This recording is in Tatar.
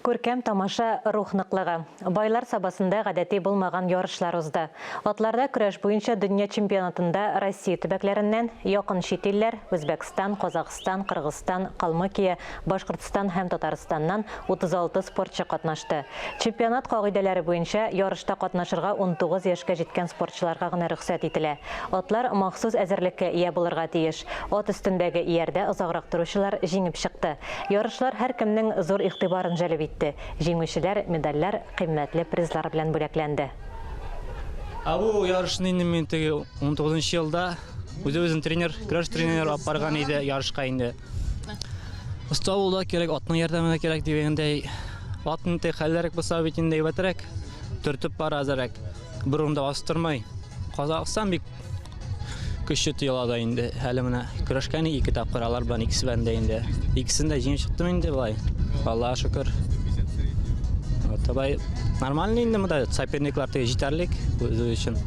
Күркәм тамаша, рух ныклыгы. Байлар Сабасында гадәти булмаган ярышлар узды. Атларда көрәш буенча дөнья чемпионатында Россия төбәкләреннән, якын чит илләр, Үзбәкстан, Казахстан, Кыргызстан, Калмыкия, Башкортстан һәм Татарстаннан 36 спортчы катнашты. Чемпионат кагыйдәләре буенча, ярышта катнашырга 19 яшькә җиткән спортчыларга гына рөхсәт ителә. Атлар махсус әзерлеккә ия булырга тиеш. Ат өстендәге иярдә озаграк торучылар җиңеп чыкты. Ярышлар һәркемнең зур игътибарын җәлеп итте. Җиңүчеләр медальләр, кыйммәтле призлар белән бүләкләнде. Ә бу ярышны инде мин теге 19 елда үзебезнең тренер, көрәш тренеры алып барган иде ярышка инде. Оста булу да кирәк, атның ярдәме дә кирәк дигәндәй. Атның теге хәлләрәк булса бит инде әйбәтрәк, төртеп бара әзерәк. Бер урында бастырмый. Казахстан бик көчле тоела да инде. Әле менә көрәшкән ике тапкыр алар белән икесе белән дә инде. Икесен дә җиңеп чыктым инде болай. Аллаһ шөкер. Вот, болай нормально инде монда соперниклар теге җитәрлек үзе өчен.